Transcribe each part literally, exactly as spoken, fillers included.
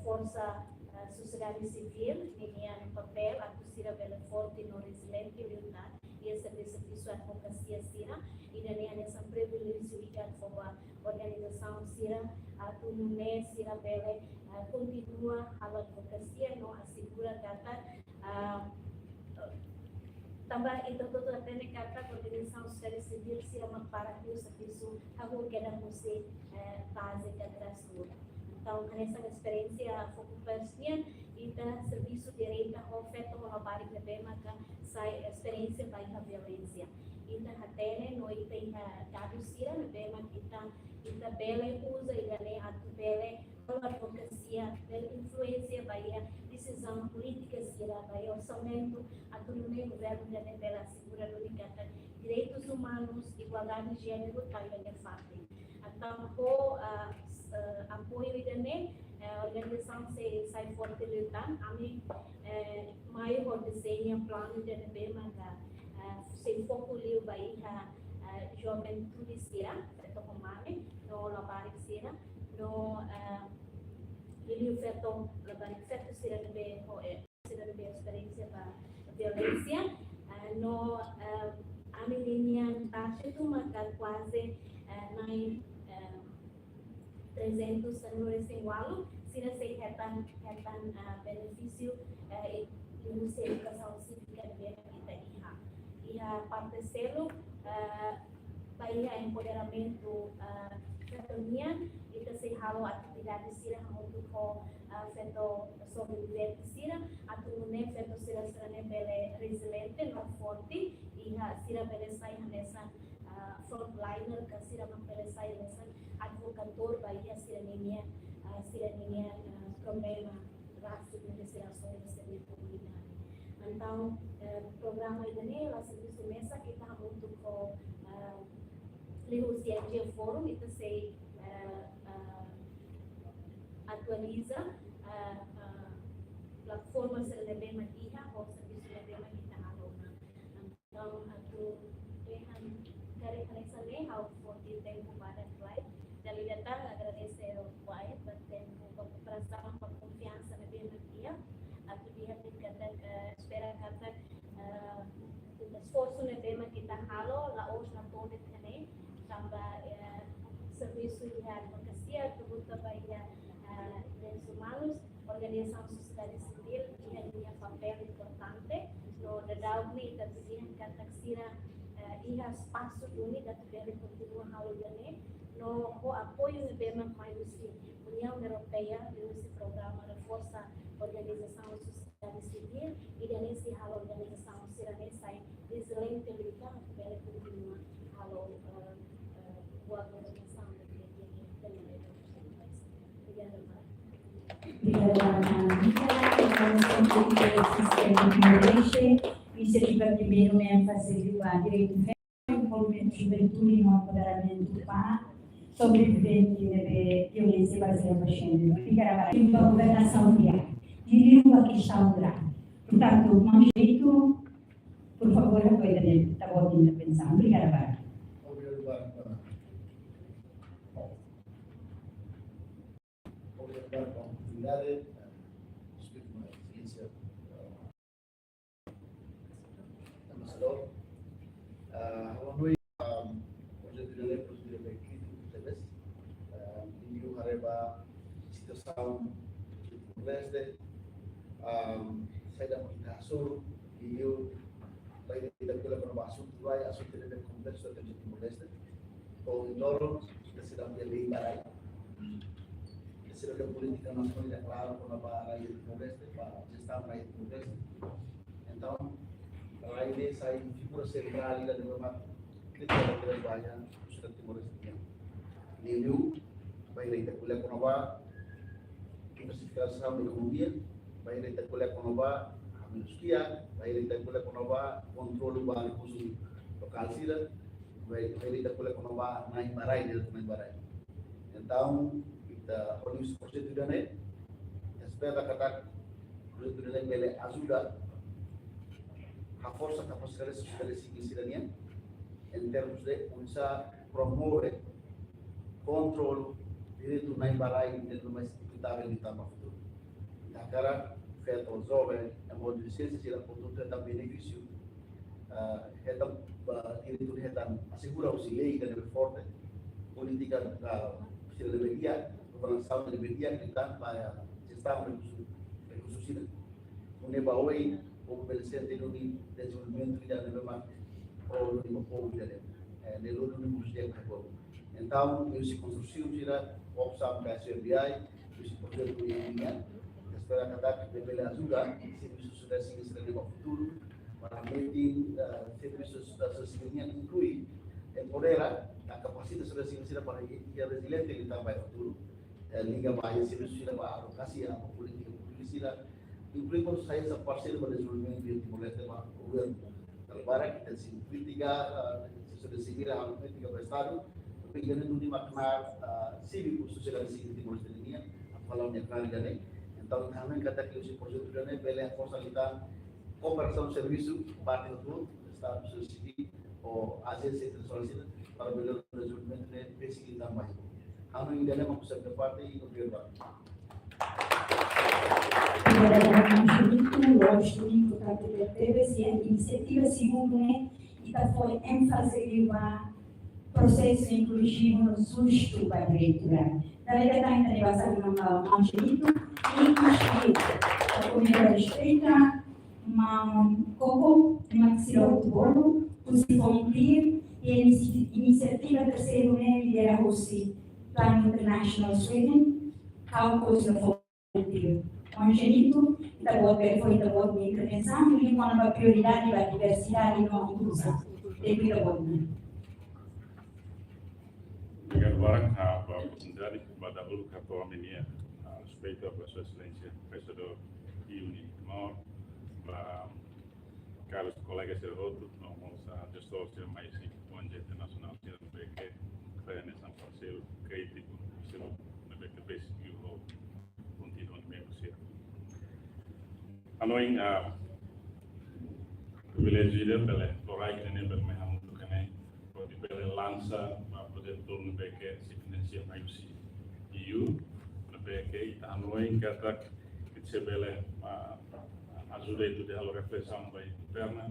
forsa, eh, sosiedade sivíl nian papél atu sira bele forte no reziliente liután iha servisu, servisu advokasia sira, ida-ne'e hanesan priviléjiu ida fó ba organizasaun sira atu nune'e sira bele, eh, kontinua halo advokasia no asegura katak, ah, tanba ita hotu hatene katak organizasaun sosiedade sivíl sira mak barak liu servisu hahú kedas husi, eh, baze ka grassroots. Entaun, hanesan esperiénsia Foco First nian, ita servisu direta ho feto ho labarik ne'ebé maka sai esperiénsia ba iha violénsia. Ita hatene no ita iha dadus sira ne'ebé mak ita, ita bele uza ida-ne'e atu bele advokasia, bele influénsia ba iha desizaun polítika sira, ba iha orsamentu, atu nune'e governu ida-ne'e bele asegura duni katak direitus umanus, igualdade de jéneru, tau iha nia fatin. Entaun ho, ah, s-, eh, apoiu ida-ne'e, eh, organizasaun sei sai forte liután, ami, eh, mai ho dezeña planu ida ne'ebé maka, eh, sei foku liu ba iha, eh, juventude sira, feto ho mane, no labarik sira, no, eh, liuliu feto, labarik feto sira ne'ebé ho, eh, sira ne'ebé esperiénsia ba violénsia, eh, no, eh, ami-nia taxa atu maka kuaze, eh, na'in, eh, trezentos sanulu-resin-ualu, sira sei hetan, hetan, ah, benefísiu, eh, liuhusi edukasaun sívika ne'ebé ita iha. Iha parte seluk, eh, ba iha empoderamentu, eh, feto nian, ita sei halo atividade sira hamutuk ho, eh, feto sobrevivente sira, atu nune'e feto sira sira-ne'e bele reziliente no forte, iha sira bele sai hanesan, ah, frontliner ka sira mak bele sai hanesan advokatór ba iha sira-ninia, ah, sira-ninia, ah, problema rasik ne'ebé sira hasoru iha sira-nia komunidade. Entaun, eh, programa ida-ne'e la servisu mesak, ita hamutuk ho, eh, liuhusi N G O Forum, ita sei, eh, eh, atualiza, eh, eh, plataforma sira ne'ebé mak iha, ho servisu ne'ebé mak ita halo ona. Entaun, atu dehan karik hanesan ne'e, ha'u foti tempu badak lai. Dala ida tan agradese ba tempu, ba kooperasaun, ba konfiansa ne'ebé mak iha. Atu dehan katak, eh, espera katak, eh, esforsu ne'ebé mak ita halo, la'ós la to'o de'it ne'e, tanba, eh, servisu iha advokasia, atu luta ba iha, eh, direitus umanus, organizasaun sosiedade sivíl iha nia papél importante, no daudaun ne'e ita atu dehan katak sira, eh, iha espasu duni atu bele kontinua halo ida-ne'e, no ho apoiu ne'ebé mak mai husi Uniaun Europeia, liuhusi programa reforsa organizasaun sosiedade sivíl, ida-ne'e sei halo organizasaun sira-ne'e sai reziliente liután atu bele kontinua halo, eh, eh, buat organizasaun ne'ebé mak iha. Obrigada, Mara. Obrigada, Mara. Entaun, sistema de inisiativa primeiru ne'e ênfase ba direitu, envolvimentu juventude no empoderamentu ba sobrevivente ne'ebé violénsia bazeada ba jéneru. Obrigada, Mara. Ba governasaun di'ak, liuliu ba kestaun grave. Portantu, maun Jeito, por favor, apoia também, tá bom, intervensaun. Obrigada, Mara. Obrigadu barak. Obrigadu barak ba oportunidade, eh, respeita Sua Exelénsia, eh, Embaixadór. Eh, ha'u hanoin, eh, projetu ida-ne'e, projetu ida-ne'e krítiku tebes. Eh, liuliu haree ba situasaun Timor-Leste, eh, saida mak ita hasoru, liuliu ba ita ko'alia kona-ba asuntu, ba asuntu ne'ebé kompleksu iha Timor-Leste. To'o ohin loron, ita seidauk iha lei ba rai. Ita seidauk iha polítika nasionál klaru kona-ba rai Timor-Leste, ba jestaun rai Timor-Leste. Entaun, rai ne'e sai figura sentrál ida ne'ebé mak krítiku tebes ba iha sosiedade Timor-Leste nian. Liuliu, ba ita ko'alia kona-ba diversifikasaun ekonomia, ba ita ko'alia kona-ba hamenus kiak, ba ita ko'alia kona-ba kontrolu ba rekursu lokál sira, ba ita ko'alia kona-ba na'in ba rai, direitu na'in ba rai. Entaun, ita hodi husi projetu ida-ne'e, espera katak projetu ida-ne'e bele ajuda reforsa kapasidade sosiedade sivíl sira-nian, em termos de oinsá promove kontrolu direitu na'in ba rai, direitu mais ekuitavel liután ba futuru. hakarak feto joven, ema lisensia sira, portantu, hetan benefísiu, ah, hetan, ah, direitu, hetan asegura husi lei ida ne'ebé forte, polítika, ah, sira ne'ebé di'ak, governasaun ne'ebé di'ak, liután ba, ah, jestaun rekursu, rekursu sira. Nune'e ba oin, povu bele sente duni dezenvolvimentu ida ne'ebé mak pro duni ba povu ida ne'e. Eh, ne'e lori duni buat di'ak ba povu. Entaun, husi konsorsiu sira, Oxfam, K S U R B I, husi projetu ida-ne'e, espera katak bele ajuda servisu sosiedade sivil sira ba futuru, para metin, eh, servisu sosiedade sivil nian, inklui, empodera, no kapasita sosiedade sivil sira para iha reziliente liután ba futuru. Eh, liga ba servisu sira ba advokasia, ba polítika públika sira, inklui ba sai hanesan parseiru ba dezenvolvimentu iha Timor-Leste ba governu. Tanba barak ita sei kritika, eh, sosiedade sivil, halo kritika ba Estadu, tapi ida-ne'e duni mak knaar, eh, síviku, sosiedade sivil Timor-Leste nian, atu halo nia knaar ida-ne'e. Entaun, ita hanoin katak husi projetu ida-ne'e bele reforsa liután kooperasaun servisu, parte do Estadu, sosiedade sivil, ho ajénsia internasionál sira, para melhor dezenvolvimentu ne'e bele sai liután ba. Hanoin ida-ne'e mak ha'u-nia parte, i obrigadu. Obrigadu, Angelito. Lójiku, importante tebes, i inisiativa segundu ne'e, ita fó énfaze ba prosesu inkluzivu no justu ba direitu. Dala ida tan ita-nia bazar, Angelito, i inkluzivu, komida respeita, maun Koko, mak sira hotu bolu, husi FONGIPIR, i inisi-, inisiativa terseiru ne'e lidera husi Plan International Sweden, ha'u husi FONGIPIR. Angelito, ita-boot, bele fó ita-boot nia intervensaun, i kona-ba prioridade ba diversidade no inkluzaun. Tempu ita-boot nian. Obrigadu barak, ah, ba oportunidade, ba dahuluk hato'o ami-nia, ah, respeitu ba Sua Exelénsia Embaixadór I U ne'e, no, ba karu kolega sira hotu, no mós, ah, jestór sira mai husi O N G internasionál sira ne'ebé ke sai hanesan parseiru krítiku, sira ne'ebé ke besik iha kontinu ne'e sira. Hanoin, ah, priviléjiu ida bele, loraik ne'e bele mai hamutuk ne'e, hodi bele lansa ba projetu ne'ebé ke sei finansia mai husi E U, ne'ebé ke ita hanoin katak ita sei bele, ah, ajuda ita hodi halo reflesaun ba interna,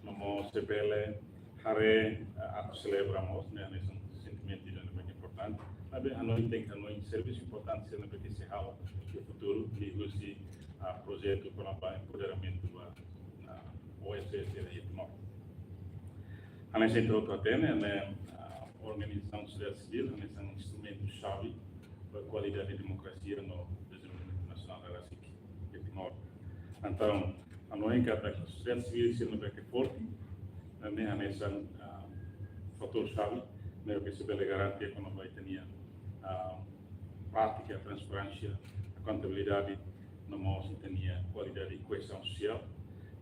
no mós sei bele haree, ah, atu selebra mós, ne'e, ne'e hanesan sentimentu ida ne'ebé ke importante. Maibé hanoin, tenke hanoin servisu importante sira ne'ebé ke sei halo iha futuru, liuhusi, ah, projetu kona-ba empoderamentu ba, ah, O S C sira iha Timor. Hanesan ita hotu hatene, ne'e, ah, organizasaun sosiedade sivíl, hanesan instrumentu xave ba kualidade demokrasia no dezenvolvimentu nasionál rasik iha Timor. Entaun, hanoin katak sosiedade sivíl sira ne'ebé ke forte, ne'e hanesan, ah, fatór xave, ne'ebé ke sei bele garante kona-ba ita-nia, ah, prátika, transparénsia, akontabilidade, no mós ita-nia kualidade koezaun sosiál,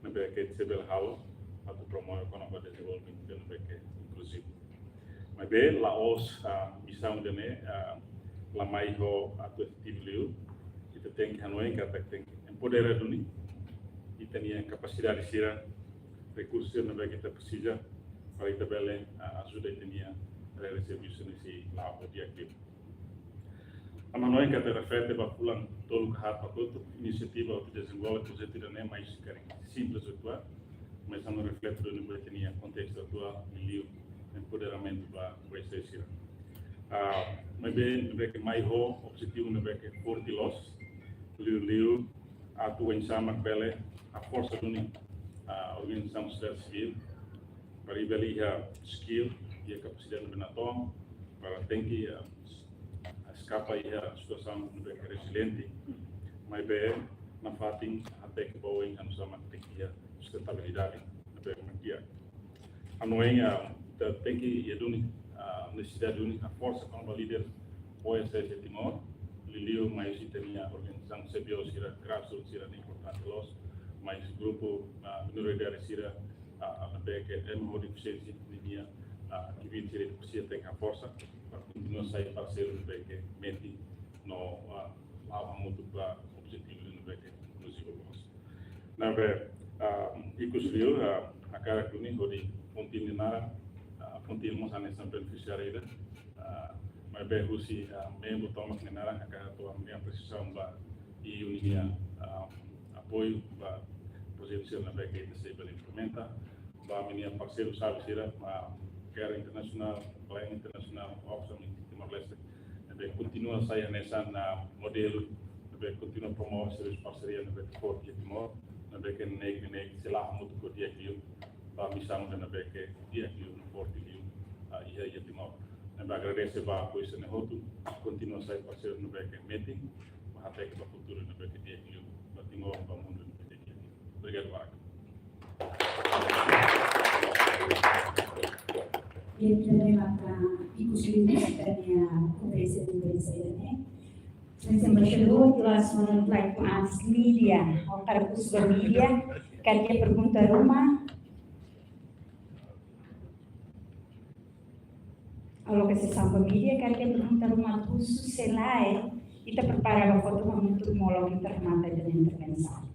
ne'ebé ke sei bele halo atu promove kona-ba dezenvolvimentu ne'ebé ke inkluzivu. Maibé, la'ós, ah, misaun ida-ne'e, ah, la mai ho atu efetivu liu, ita tenke hanoin katak tenke empodera duni ita-nia kapasidade sira, rekursu sira ne'ebé ke ita presiza, para ita bele, ah, ajuda ita-nia, eh, servisu ne'e sei la'o di'ak liu. Ami hanoin katak reflete ba fulan tolu ka haat ba kotuk, inisiativa atu dezenvolve projetu ida-ne'e mai husi karik simples atu, maibé ami reflete duni ba ita-nia kontestu atuál, liuliu empoderamentu ba O S C sira. Ah, maibé, ne'ebé ke mai ho objetivu ne'ebé ke forte loos, liuliu atu oinsá mak bele haforsa duni, ah, organizasaun sosiedade sivíl, para bele iha skill, iha kapasidade ne'ebé natoon, para tenke, ah, eskapa iha situasaun ne'ebé ke reziliente, maibé nafatin hateke ba oin oinsá mak tenke iha sustentabilidade ne'ebé mak di'ak. Hanoin, ah, ita tenke iha duni, ah, nesesidade duni haforsa kona-ba líder O S C iha Timor, liuliu mai husi ita-nia organizasaun C B O sira, grassroots sira ne'e importante loos, mai husi grupu, ah, minoridade sira, ah, ne'ebé ke ema ho defisiénsia ninia, ah, aktivitas sira presiza tenke haforsa, para kontinua sai parseiru ne'ebé ke metin no, ah, la'o hamutuk ba objetivu ne'ebé ke inkluzivu loos. Ne'ebé, ah, ikus liu, ah, hakarak duni hodi FONGIPIR nia naran, ah, FONGIPIR mós hanesan benefisiáriu ida, ah, maibé husi, ah, membru tomak nia naran, hakarak hato'o ami-nia apresiasaun ba E U ninia, ah, apoiu ba projetu sira ne'ebé ke ita sei bele implementa. Ba ami-nia parseiru xave sira, ah, CARE International, Plan International, Oxfam Timor-Leste, ne'ebé kontinua sai hanesan, ah, modelu, ne'ebé kontinua promove servisu parseria ne'ebé forte iha Timor, ne'ebé ke neineik-neineik sei la hamutuk ho di'ak liu ba misaun ne'ebé ke di'ak liu no forte liu, ah, iha, iha Timor. Ne'ebé agradese ba apoiu sira-ne'e hotu, kontinua sai parseiru ne'ebé ke metin, ba hateke ba futuru ne'ebé ke di'ak liu ba Timor, ba mundu ne'ebé ke di'ak liu. Obrigadu barak. Ita-nia maka ikus liu ita-nia konferénsia de imprensa ne'e. Señór Embaixadór, last one I'd like to ask media, ou para os da media, karik iha pergunta ruma, ou loke sesaun ba media, karik iha pergunta ruma husu, se lae, ita prepara ba foto hamutuk molok ita remata ita-nia intervensaun.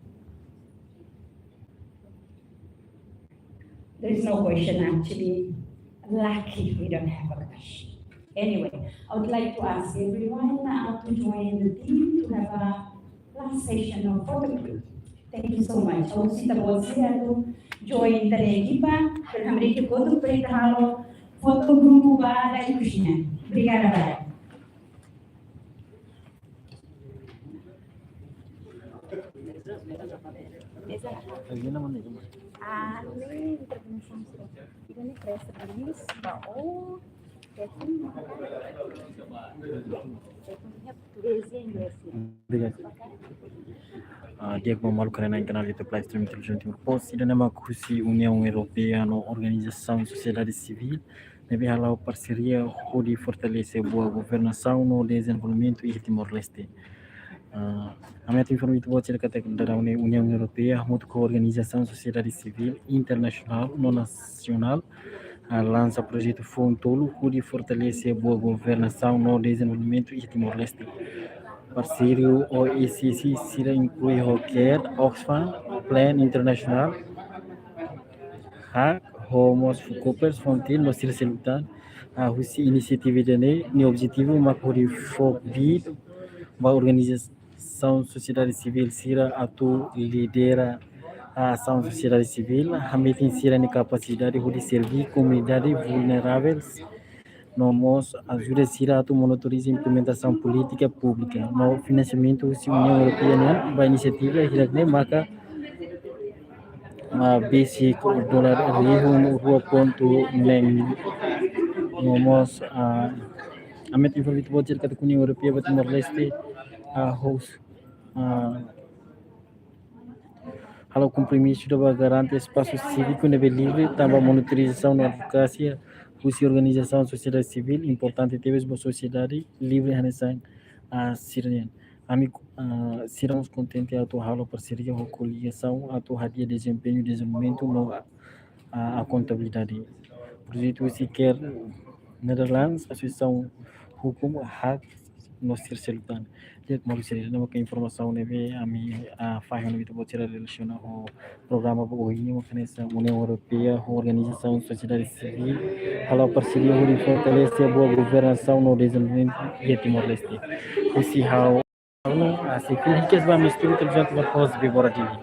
There is no question, actually. Lucky we don't have a question. Anyway, I would like to ask everyone now to join the team to have a last session of photogroup. Thank you so much. Ha'u husu ita-boot sira atu join ita-nia ekipa, para hamriik kotuk para ita halo foto grupu ba iha kusina. Obrigada barak. Alin intervensaun sira. Ida-ne'e press release ba o Obrigadu. Ah, di'ak ba maluk sira ne'ebé iha kanál YouTube live stream Televizaun Timor Post, ida-ne'e mak husi Uniaun Europeia no organizasaun sosiedade sivíl ne'ebé hala'o parseria hodi fortalese boa governasaun no dezenvolvimentu iha Timor-Leste. Ah, ami atu informa ita-boot sira katak daudaun ne'e Uniaun Europeia hamutuk ho organizasaun sosiedade sivíl internasionál no nasionál, ah, lansa projetu foun tolu hodi fortalese boa governasaun no dezenvolvimentu iha Timor-Leste. Parseiru O S C E sira inklui ho CARE, Oxfam, Plan International, hack, ho mós Focus Frontier no sira seluk tan. Ah, husi inisiativa ida-ne'e, nia objetivu mak hodi fó kbiit ba organizasaun sosiedade sivíl sira atu lidera asaun sosiedade sivíl, hametin sira-nia kapasidade hodi serve komunidade vulneravel, no mós ajuda sira atu monitoriza implementasaun polítika públika. No finansiamentu husi Uniaun Europeia nian ba inisiativa hirak-ne'e maka, ah, besik dolar rihun rua pontu neen. No mós, ah, ami atu informa ita-boot sira katak Uniaun Europeia ba Timor-Leste, ah, host, ah, halo kompromisu ida ba garante espasu síviku ne'ebé livre, tanba monitorizasaun no advokasia husi organizasaun sosiedade sivíl importante tebes ba sosiedade livre hanesan, ah, sira-nian. Ami, ah, sira mós kontente atu halo parseria ho koligasaun atu hadi'a dezempeñu, dezenvolvimentu no, ah, akontabilidade. Projetu husi CARE Netherlands, Asosiasaun Hukum, hack, no sira seluk tan. Di'ak maluk sira, ida-ne'e maka informasaun ne'ebé ami, ah, fahe hanoin ita-boot sira relasiona ho programa ba ohin ne'e, mak hanesan Uniaun Europeia ho organizasaun sosiedade sivíl hala'o parseria hodi fortalese boa governasaun no dezenvolvimentu iha Timor-Leste. Husi ha'u, ah, sei fila hikas ba ami estúdiu Televizaun Timor Post, Bibora Dili.